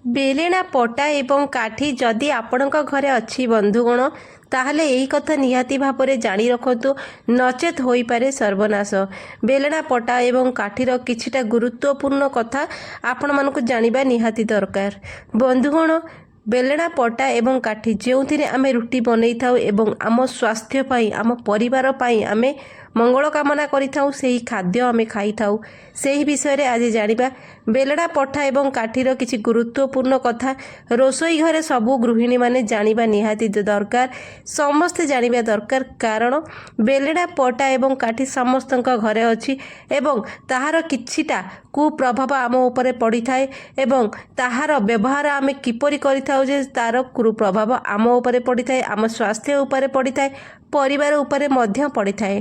ବେଲେଣା ପଟା ଏବଂ କାଠି ଯଦି ଆପଣଙ୍କ ଘରେ ଅଛି ବନ୍ଧୁଗଣ, ତାହେଲେ ଏହି କଥା ନିହାତି ଭାବରେ ଜାଣି ରଖନ୍ତୁ, ନଚେତ୍ ହୋଇପାରେ ସର୍ବନାଶ। ବେଲେଣା ପଟା ଏବଂ କାଠିର କିଛିଟା ଗୁରୁତ୍ୱପୂର୍ଣ୍ଣ କଥା ଆପଣମାନଙ୍କୁ ଜାଣିବା ନିହାତି ଦରକାର। ବନ୍ଧୁଗଣ, ବେଲେଣା ପଟା ଏବଂ କାଠି ଯେଉଁଥିରେ ଆମେ ରୁଟି ବନେଇଥାଉ ଏବଂ ଆମ ସ୍ୱାସ୍ଥ୍ୟ ପାଇଁ, ଆମ ପରିବାର ପାଇଁ ଆମେ ମଙ୍ଗଳ କାମନା କରିଥାଉ, ସେହି ଖାଦ୍ୟ ଆମେ ଖାଇଥାଉ, ସେହି ବିଷୟରେ ଆଜି ଜାଣିବା। ବେଲଣା ପଠା ଏବଂ କାଠିର କିଛି ଗୁରୁତ୍ୱପୂର୍ଣ୍ଣ କଥା ରୋଷେଇ ଘରେ ସବୁ ଗୃହିଣୀମାନେ ଜାଣିବା ନିହାତି ଦରକାର, ସମସ୍ତେ ଜାଣିବା ଦରକାର। କାରଣ ବେଲେଣା ପଟା ଏବଂ କାଠି ସମସ୍ତଙ୍କ ଘରେ ଅଛି ଏବଂ ତାହାର କିଛିଟା କୁପ୍ରଭାବ ଆମ ଉପରେ ପଡ଼ିଥାଏ ଏବଂ ତାହାର ବ୍ୟବହାର ଆମେ କିପରି କରିଥାଉ ଯେ ତାର କୁପ୍ରଭାବ ଆମ ଉପରେ ପଡ଼ିଥାଏ, ଆମ ସ୍ୱାସ୍ଥ୍ୟ ଉପରେ ପଡ଼ିଥାଏ, ପରିବାର ଉପରେ ମଧ୍ୟ ପଡ଼ିଥାଏ।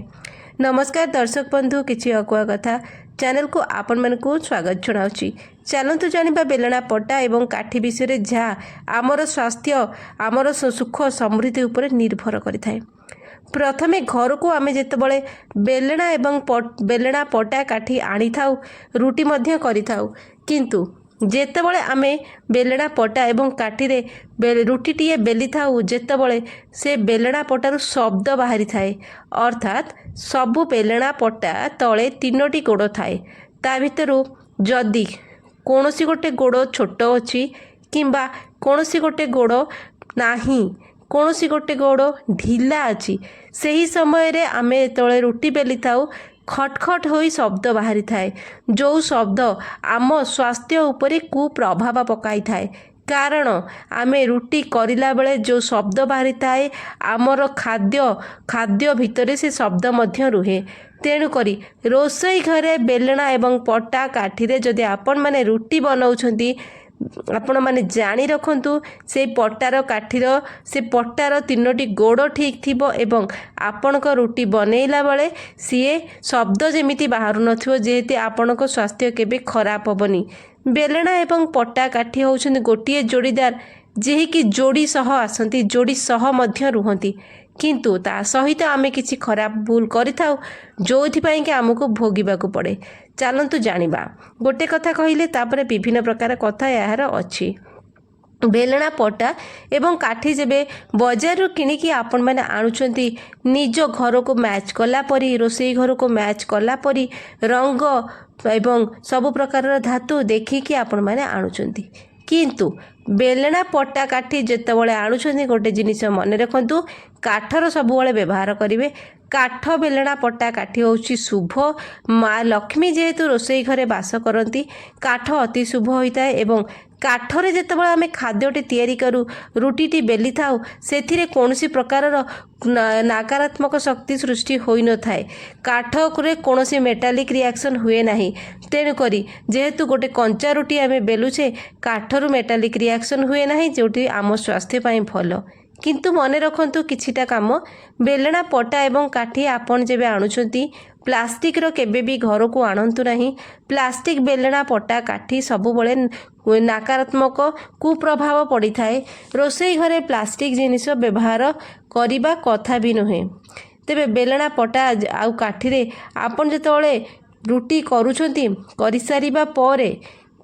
ନମସ୍କାର ଦର୍ଶକ ବନ୍ଧୁ, କିଛି ଅକୁହା କଥା ଚ୍ୟାନେଲକୁ ଆପଣମାନଙ୍କୁ ସ୍ୱାଗତ ଜଣାଉଛି। ଚାଲନ୍ତୁ ଜାଣିବା ବେଲଣା ପଟା ଏବଂ କାଠି ବିଷୟରେ, ଯାହା ଆମର ସ୍ୱାସ୍ଥ୍ୟ, ଆମର ସୁଖ ସମୃଦ୍ଧି ଉପରେ ନିର୍ଭର କରିଥାଏ। ପ୍ରଥମେ ଘରକୁ ଆମେ ଯେତେବେଳେ ବେଲେଣା ଏବଂ ବେଲେଣା ପଟା କାଠି ଆଣିଥାଉ, ରୁଟି ମଧ୍ୟ କରିଥାଉ। କିନ୍ତୁ ଯେତେବେଳେ ଆମେ ବେଲେଣା ପଟା ଏବଂ କାଠିରେ ରୁଟିଟିଏ ବେଲିଥାଉ, ଯେତେବେଳେ ସେ ବେଲେଣା ପଟାରୁ ଶବ୍ଦ ବାହାରିଥାଏ, ଅର୍ଥାତ୍ ସବୁ ବେଲେଣା ପଟା ତଳେ ତିନୋଟି ଗୋଡ଼ ଥାଏ, ତା ଭିତରୁ ଯଦି କୌଣସି ଗୋଟେ ଗୋଡ଼ ଛୋଟ ଅଛି କିମ୍ବା କୌଣସି ଗୋଟେ ଗୋଡ଼ ନାହିଁ, କୌଣସି ଗୋଟେ ଗୋଡ଼ ଢିଲା ଅଛି, ସେହି ସମୟରେ ଆମେ ଯେତେବେଳେ ରୁଟି ବେଲିଥାଉ, ଖଟ ଖଟ ହୋଇ ଶବ୍ଦ ବାହାରିଥାଏ, ଯେଉଁ ଶବ୍ଦ ଆମ ସ୍ୱାସ୍ଥ୍ୟ ଉପରେ କୁପ୍ରଭାବ ପକାଇଥାଏ। କାରଣ ଆମେ ରୁଟି କରିଲା ବେଳେ ଯେଉଁ ଶବ୍ଦ ବାହାରିଥାଏ, ଆମର ଖାଦ୍ୟ ଭିତରେ ସେ ଶବ୍ଦ ମଧ୍ୟ ରୁହେ। ତେଣୁକରି ରୋଷେଇ ଘରେ ବେଲଣା ଏବଂ ପଟା କାଠିରେ ଯଦି ଆପଣମାନେ ରୁଟି ବନାଉଛନ୍ତି, ଆପଣମାନେ ଜାଣି ରଖନ୍ତୁ, ସେଇ ପଟାର କାଠିର ସେ ପଟାର ତିନୋଟି ଗୋଡ଼ ଠିକ୍ ଥିବ ଏବଂ ଆପଣଙ୍କ ରୁଟି ବନେଇଲା ବେଳେ ସିଏ ଶବ୍ଦ ଯେମିତି ବାହାରୁନଥିବ, ଯେହେତୁ ଆପଣଙ୍କ ସ୍ୱାସ୍ଥ୍ୟ କେବେ ଖରାପ ହେବନି। ବେଲଣା ଏବଂ ପଟା କାଠି ହେଉଛନ୍ତି ଗୋଟିଏ ଯୋଡ଼ିଦାର, ଯିଏକି ଯୋଡ଼ି ସହ ଆସନ୍ତି, ଯୋଡ଼ି ସହ ମଧ୍ୟ ରୁହନ୍ତି। କିନ୍ତୁ ତା ସହିତ ଆମେ କିଛି ଖରାପ ଭୁଲ କରିଥାଉ, ଯେଉଁଥିପାଇଁ କି ଆମକୁ ଭୋଗିବାକୁ ପଡ଼େ। ଚାଲନ୍ତୁ ଜାଣିବା। ଗୋଟେ କଥା କହିଲେ, ତାପରେ ବିଭିନ୍ନ ପ୍ରକାର କଥା ଏହାର ଅଛି। ବେଲଣା ପଟା ଏବଂ କାଠି ଯେବେ ବଜାରରୁ କିଣିକି ଆପଣମାନେ ଆଣୁଛନ୍ତି, ନିଜ ଘରକୁ ମ୍ୟାଚ୍ କଲା ପରି, ରୋଷେଇ ଘରକୁ ମ୍ୟାଚ୍ କଲା ପରି ରଙ୍ଗ ଏବଂ ସବୁ ପ୍ରକାରର ଧାତୁ ଦେଖିକି ଆପଣମାନେ ଆଣୁଛନ୍ତି। କିନ୍ତୁ ବେଲଣା ପଟା କାଠି ଯେତେବେଳେ ଆଣୁଛନ୍ତି, ଗୋଟେ ଜିନିଷ ମନେ ରଖନ୍ତୁ, କାଠର ସବୁବେଳେ ବ୍ୟବହାର କରିବେ। କାଠ ବେଲଣା ପଟା କାଠି ହେଉଛି ଶୁଭ। ମା ଲକ୍ଷ୍ମୀ ଯେହେତୁ ରୋଷେଇ ଘରେ ବାସ କରନ୍ତି, କାଠ ଅତି ଶୁଭ ହୋଇଥାଏ ଏବଂ କାଠରେ ଯେତେବେଳେ ଆମେ ଖାଦ୍ୟଟି ତିଆରି କରୁ, ରୁଟିଟି ବେଲିଥାଉ, ସେଥିରେ କୌଣସି ପ୍ରକାରର ନକାରାତ୍ମକ ଶକ୍ତି ସୃଷ୍ଟି ହୋଇନଥାଏ। କାଠରେ କୌଣସି ମେଟାଲିକ୍ ରିଆକ୍ସନ୍ ହୁଏ ନାହିଁ। ତେଣୁକରି ଯେହେତୁ ଗୋଟେ କଞ୍ଚା ରୁଟି ଆମେ ବେଲୁଛେ, କାଠରୁ ମେଟାଲିକ୍ ରିଆକ୍ସନ୍ ହୁଏ ନାହିଁ, ଯେଉଁଠି ଆମ ସ୍ୱାସ୍ଥ୍ୟ ପାଇଁ ଭଲ। କିନ୍ତୁ ମନେ ରଖନ୍ତୁ କିଛିଟା କାମ। ବେଲଣା ପଟା ଏବଂ କାଠି ଆପଣ ଯେବେ ଆଣୁଛନ୍ତି, ପ୍ଲାଷ୍ଟିକ୍ର କେବେ ବି ଘରକୁ ଆଣନ୍ତୁ ନାହିଁ। ପ୍ଲାଷ୍ଟିକ୍ ବେଲଣା ପଟା କାଠି ସବୁବେଳେ ନକାରାତ୍ମକ କୁପ୍ରଭାବ ପଡ଼ିଥାଏ। ରୋଷେଇ ଘରେ ପ୍ଲାଷ୍ଟିକ୍ ଜିନିଷ ବ୍ୟବହାର କରିବା କଥା ବି ନୁହେଁ। ତେବେ ବେଲଣା ପଟା ଆଉ କାଠିରେ ଆପଣ ଯେତେବେଳେ ରୁଟି କରୁଛନ୍ତି, କରିସାରିବା ପରେ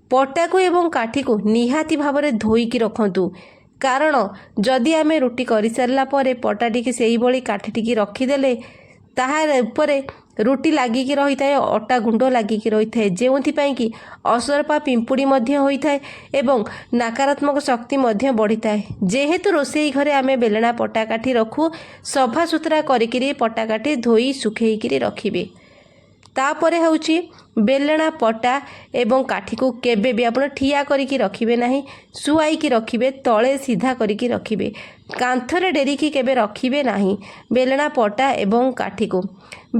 ପଟାକୁ ଏବଂ କାଠିକୁ ନିହାତି ଭାବରେ ଧୋଇକି ରଖନ୍ତୁ। କାରଣ ଯଦି ଆମେ ରୁଟି କରିସାରିଲା ପରେ ପଟାଟିକି ସେଇଭଳି କାଠିଟିକି ରଖିଦେଲେ, ତାହା ଉପରେ ରୁଟି ଲାଗିକି ରହିଥାଏ, ଅଟା ଗୁଣ୍ଡ ଲାଗିକି ରହିଥାଏ, ଯେଉଁଥିପାଇଁ କି ଅସରପା ପିମ୍ପୁଡ଼ି ମଧ୍ୟ ହୋଇଥାଏ ଏବଂ ନକାରାତ୍ମକ ଶକ୍ତି ମଧ୍ୟ ବଢ଼ିଥାଏ। ଯେହେତୁ ରୋଷେଇ ଘରେ ଆମେ ବେଲଣା ପଟା କାଠି ରଖୁ, ସଫାସୁତୁରା କରିକିରି ପଟା କାଠି ଧୋଇ ଶୁଖେଇକିରି ରଖିବେ। ତାପରେ ହେଉଛି, ବେଲଣା ପଟା ଏବଂ କାଠିକୁ କେବେ ବି ଆପଣ ଠିଆ କରିକି ରଖିବେ ନାହିଁ। ଶୁଆଇକି ରଖିବେ, ତଳେ ସିଧା କରିକି ରଖିବେ। କାନ୍ଥରେ ଡେରିକି କେବେ ରଖିବେ ନାହିଁ ବେଲଣା ପଟା ଏବଂ କାଠିକୁ।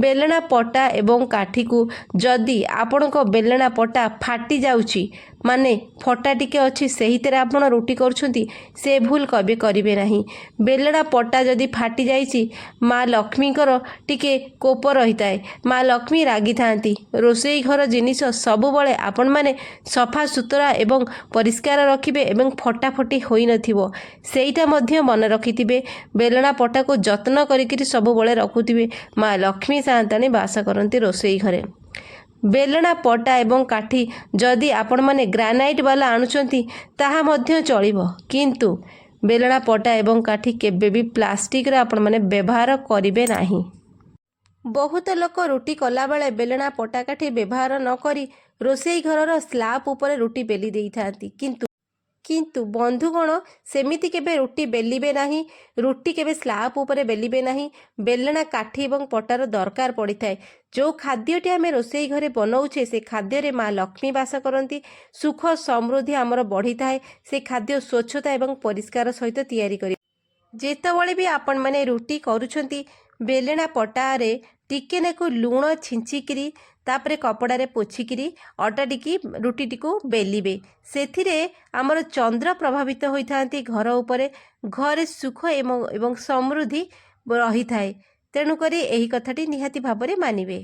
ବେଲଣା ପଟା ଏବଂ କାଠିକୁ ଯଦି ଆପଣଙ୍କ ବେଲଣା ପଟା ଫାଟି ଯାଉଛି, ମାନେ ଫଟା ଟିକେ ଅଛି, ସେଇଥିରେ ଆପଣ ରୁଟି କରୁଛନ୍ତି, ସେ ଭୁଲ କେବେ କରିବେ ନାହିଁ। ବେଲଣା ପଟା ଯଦି ଫାଟି ଯାଇଛି, ମା ଲକ୍ଷ୍ମୀଙ୍କର ଟିକେ କୋପ ରହିଥାଏ, ମା ଲକ୍ଷ୍ମୀ ରାଗିଥାନ୍ତି। ରୋଷେଇ ଘର ଜିନିଷ ସବୁବେଳେ ଆପଣମାନେ ସଫା ସୁତୁରା ଏବଂ ପରିଷ୍କାର ରଖିବେ ଏବଂ ଫଟାଫଟି ହୋଇନଥିବ, ସେଇଟା ମଧ୍ୟ ମନେ ରଖିଥିବେ। ବେଲଣା ପଟାକୁ ଯତ୍ନ କରିକିରି ସବୁବେଳେ ରଖୁଥିବେ। ମା ଲକ୍ଷ୍ମୀ ସାଆନ୍ତାଣୀ ବାସ କରନ୍ତି ରୋଷେଇ ଘରେ। ବେଲଣା ପଟା ଏବଂ କାଠି ଯଦି ଆପଣମାନେ ଗ୍ରାନାଇଟ୍ ବାଲା ଆଣୁଛନ୍ତି ତାହା ମଧ୍ୟ ଚଳିବ, କିନ୍ତୁ ବେଲଣା ପଟା ଏବଂ କାଠି କେବେ ବି ପ୍ଲାଷ୍ଟିକ୍ର ଆପଣମାନେ ବ୍ୟବହାର କରିବେ ନାହିଁ। ବହୁତ ଲୋକ ରୁଟି କଲାବେଳେ ବେଲଣା ପଟା କାଠି ବ୍ୟବହାର ନ କରି ରୋଷେଇ ଘରର ସ୍ଲାବ୍ ଉପରେ ରୁଟି ବେଲି ଦେଇଥାନ୍ତି। କିନ୍ତୁ ବନ୍ଧୁଗଣ, ସେମିତି କେବେ ରୁଟି ବେଲିବେ ନାହିଁ। ରୁଟି କେବେ ସ୍ଲାବ୍ ଉପରେ ବେଲିବେ ନାହିଁ। ବେଲଣା କାଠି ଏବଂ ପଟାର ଦରକାର ପଡ଼ିଥାଏ। ଯେଉଁ ଖାଦ୍ୟଟି ଆମେ ରୋଷେଇ ଘରେ ବନାଉଛେ, ସେ ଖାଦ୍ୟରେ ମା ଲକ୍ଷ୍ମୀ ବାସ କରନ୍ତି। ସୁଖ ସମୃଦ୍ଧି ଆମର ବଢ଼ିଥାଏ ସେ ଖାଦ୍ୟ ସ୍ୱଚ୍ଛତା ଏବଂ ପରିଷ୍କାର ସହିତ ତିଆରି କରି। ଯେତେବେଳେ ବି ଆପଣମାନେ ରୁଟି କରୁଛନ୍ତି, ବେଲଣା ପଟାରେ ଟିକେ ନାକୁ ଲୁଣ ଛିଞ୍ଚିକିରି ତାପରେ କପଡ଼ାରେ ପୋଛିକିରି ଅଟାଟିକି ରୁଟିଟିକୁ ବେଲିବେ। ସେଥିରେ ଆମର ଚନ୍ଦ୍ର ପ୍ରଭାବିତ ହୋଇଥାନ୍ତି ଘର ଉପରେ। ଘରେ ସୁଖ ଏବଂ ସମୃଦ୍ଧି ରହିଥାଏ। ତେଣୁକରି ଏହି କଥାଟି ନିହାତି ଭାବରେ ମାନିବେ।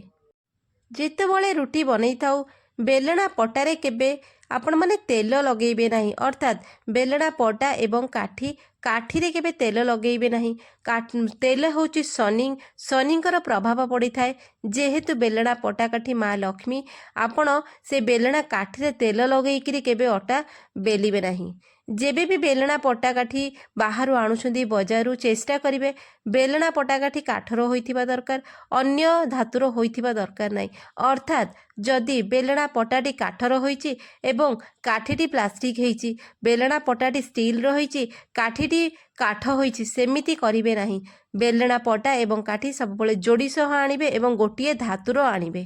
ଯେତେବେଳେ ରୁଟି ବନେଇଥାଉ, ବେଲଣା ପଟାରେ କେବେ ଆପଣମାନେ ତେଲ ଲଗେଇବେ ନାହିଁ। ଅର୍ଥାତ୍ ବେଲଣା ପଟା ଏବଂ କାଠିରେ କେବେ ତେଲ ଲଗେଇବେ ନାହିଁ। ତେଲ ହେଉଛି ଶନିଙ୍କର ପ୍ରଭାବ ପଡ଼ିଥାଏ। ଯେହେତୁ ବେଲଣା ପଟା କାଠି ମା ଲକ୍ଷ୍ମୀ, ଆପଣ ସେ ବେଲଣା କାଠିରେ ତେଲ ଲଗେଇକିରି କେବେ ଅଟା ବେଲିବେ ନାହିଁ। ଯେବେ ବି ବେଲଣା ପଟା କାଠି ବାହାରୁ ଆଣୁଛନ୍ତି ବଜାରରୁ, ଚେଷ୍ଟା କରିବେ ବେଲଣା ପଟା କାଠି କାଠର ହୋଇଥିବା ଦରକାର, ଅନ୍ୟ ଧାତୁର ହୋଇଥିବା ଦରକାର ନାହିଁ। ଅର୍ଥାତ୍ ଯଦି ବେଲଣା ପଟାଟି କାଠର ହୋଇଛି ଏବଂ କାଠିଟି ପ୍ଲାଷ୍ଟିକ୍ ହେଇଛି, ବେଲଣା ପଟାଟି ଷ୍ଟିଲ୍ର ହୋଇଛି, କାଠିଟି କାଠ ହୋଇଛି, ସେମିତି କରିବେ ନାହିଁ। ବେଲଣା ପଟା ଏବଂ କାଠି ସବୁବେଳେ ଯୋଡ଼ି ସହ ଆଣିବେ ଏବଂ ଗୋଟିଏ ଧାତୁର ଆଣିବେ।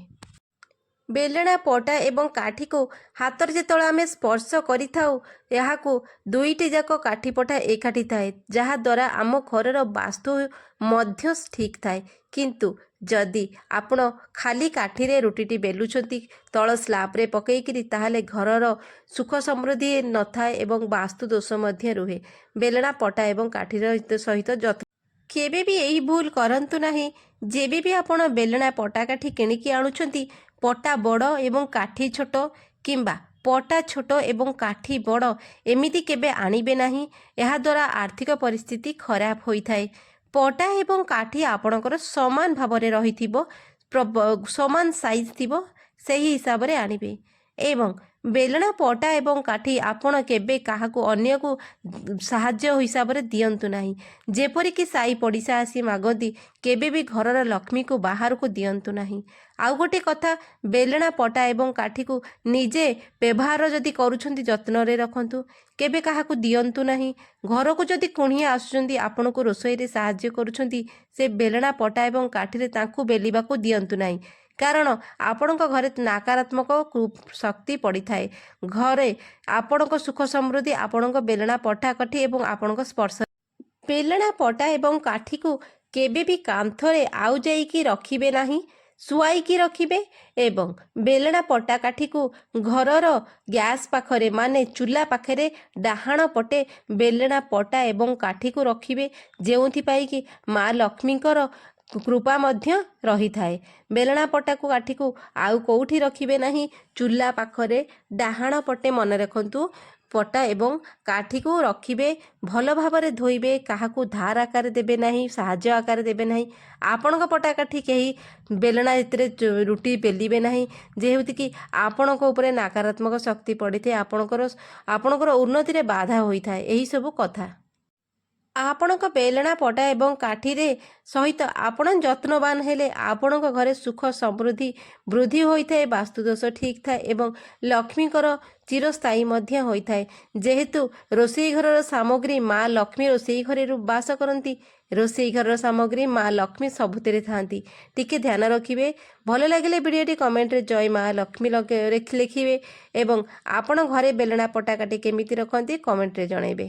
ବେଲଣା ପଟା ଏବଂ କାଠିକୁ ହାତରେ ଯେତେବେଳେ ଆମେ ସ୍ପର୍ଶ କରିଥାଉ, ଏହାକୁ ଦୁଇଟି ଯାକ କାଠି ପଟା ଏକାଠି ଥାଏ, ଯାହାଦ୍ୱାରା ଆମ ଘରର ବାସ୍ତୁ ମଧ୍ୟ ଠିକ୍ ଥାଏ। କିନ୍ତୁ ଯଦି ଆପଣ ଖାଲି କାଠିରେ ରୁଟିଟି ବେଲୁଛନ୍ତି ତଳ ସ୍ଲାବରେ ପକାଇକିରି, ତାହେଲେ ଘରର ସୁଖ ସମୃଦ୍ଧି ନଥାଏ ଏବଂ ବାସ୍ତୁ ଦୋଷ ମଧ୍ୟ ରୁହେ। ବେଲଣା ପଟା ଏବଂ କାଠିର ସହିତ ଯତ୍ନ। କେବେ ବି ଏହି ଭୁଲ କରନ୍ତୁ ନାହିଁ। ଯେବେ ବି ଆପଣ ବେଲଣା ପଟା କାଠି କିଣିକି ଆଣୁଛନ୍ତି, ପଟା ବଡ଼ ଏବଂ କାଠି ଛୋଟ କିମ୍ବା ପଟା ଛୋଟ ଏବଂ କାଠି ବଡ଼, ଏମିତି କେବେ ଆଣିବେ ନାହିଁ। ଏହାଦ୍ୱାରା ଆର୍ଥିକ ପରିସ୍ଥିତି ଖରାପ ହୋଇଥାଏ। ପଟା ଏବଂ କାଠି ଆପଣଙ୍କର ସମାନ ଭାବରେ ରହିଥିବ, ସମାନ ସାଇଜ୍ ଥିବ, ସେହି ହିସାବରେ ଆଣିବେ। ଏବଂ ବେଲଣା ପଟା ଏବଂ କାଠି ଆପଣ କେବେ କାହାକୁ ଅନ୍ୟକୁ ସାହାଯ୍ୟ ହିସାବରେ ଦିଅନ୍ତୁ ନାହିଁ। ଯେପରିକି ସାହି ପଡ଼ିଶା ଆସି ମାଗନ୍ତି, କେବେ ବି ଘରର ଲକ୍ଷ୍ମୀକୁ ବାହାରକୁ ଦିଅନ୍ତୁ ନାହିଁ। ଆଉ ଗୋଟେ କଥା, ବେଲଣା ପଟା ଏବଂ କାଠିକୁ ନିଜେ ବ୍ୟବହାର ଯଦି କରୁଛନ୍ତି, ଯତ୍ନରେ ରଖନ୍ତୁ, କେବେ କାହାକୁ ଦିଅନ୍ତୁ ନାହିଁ। ଘରକୁ ଯଦି କୁଣିଆ ଆସୁଛନ୍ତି, ଆପଣଙ୍କୁ ରୋଷେଇରେ ସାହାଯ୍ୟ କରୁଛନ୍ତି, ସେ ବେଲଣା ପଟା ଏବଂ କାଠିରେ ତାଙ୍କୁ ବେଲିବାକୁ ଦିଅନ୍ତୁ ନାହିଁ। କାରଣ ଆପଣଙ୍କ ଘରେ ନକାରାତ୍ମକ ଶକ୍ତି ପଡ଼ିଥାଏ। ଘରେ ଆପଣଙ୍କ ସୁଖ ସମୃଦ୍ଧି ଆପଣଙ୍କ ବେଲଣା ପଟା କାଠି ଏବଂ ଆପଣଙ୍କ ସ୍ପର୍ଶ। ବେଲଣା ପଟା ଏବଂ କାଠିକୁ କେବେ ବି କାନ୍ଥରେ ଆଉଜାଇକି ରଖିବେ ନାହିଁ, ଶୁଆଇକି ରଖିବେ। ଏବଂ ବେଲଣା ପଟା କାଠିକୁ ଘରର ଗ୍ୟାସ୍ ପାଖରେ, ମାନେ ଚୁଲା ପାଖରେ ଡାହାଣ ପଟେ ବେଲଣା ପଟା ଏବଂ କାଠିକୁ ରଖିବେ, ଯେଉଁଥିପାଇଁ କି ମା ଲକ୍ଷ୍ମୀଙ୍କର କୃପା ମଧ୍ୟ ରହିଥାଏ। ବେଲଣା ପଟାକୁ କାଠିକୁ ଆଉ କେଉଁଠି ରଖିବେ ନାହିଁ, ଚୁଲା ପାଖରେ ଡାହାଣ ପଟେ, ମନେ ରଖନ୍ତୁ, ପଟା ଏବଂ କାଠିକୁ ରଖିବେ। ଭଲ ଭାବରେ ଧୋଇବେ। କାହାକୁ ଧାର ଆକାରରେ ଦେବେ ନାହିଁ, ସାହାଯ୍ୟ ଆକାରରେ ଦେବେ ନାହିଁ। ଆପଣଙ୍କ ପଟା କାଠି କେହି ବେଲଣା ଏଥିରେ ରୁଟି ବେଲିବେ ନାହିଁ, ଯେହେତୁକି ଆପଣଙ୍କ ଉପରେ ନକାରାତ୍ମକ ଶକ୍ତି ପଡ଼ିଥାଏ, ଆପଣଙ୍କର ଉନ୍ନତିରେ ବାଧା ହୋଇଥାଏ। ଏହିସବୁ କଥା। ଆପଣଙ୍କ ବେଲଣା ପଟା ଏବଂ କାଠିରେ ସହିତ ଆପଣ ଯତ୍ନବାନ ହେଲେ ଆପଣଙ୍କ ଘରେ ସୁଖ ସମୃଦ୍ଧି ବୃଦ୍ଧି ହୋଇଥାଏ, ବାସ୍ତୁଦୋଷ ଠିକ୍ ଥାଏ ଏବଂ ଲକ୍ଷ୍ମୀଙ୍କର ଚିରସ୍ଥାୟୀ ମଧ୍ୟ ହୋଇଥାଏ। ଯେହେତୁ ରୋଷେଇ ଘରର ସାମଗ୍ରୀ, ମା ଲକ୍ଷ୍ମୀ ରୋଷେଇ ଘରେ ବାସ କରନ୍ତି। ରୋଷେଇ ଘରର ସାମଗ୍ରୀ, ମା ଲକ୍ଷ୍ମୀ ସବୁଥିରେ ଥାନ୍ତି। ଟିକେ ଧ୍ୟାନ ରଖିବେ। ଭଲ ଲାଗିଲେ ଭିଡ଼ିଓଟି କମେଣ୍ଟରେ ଜୟ ମା ଲକ୍ଷ୍ମୀ ଲେଖିବେ ଏବଂ ଆପଣ ଘରେ ବେଲଣା ପଟା କାଠି କେମିତି ରଖନ୍ତି, କମେଣ୍ଟରେ ଜଣାଇବେ।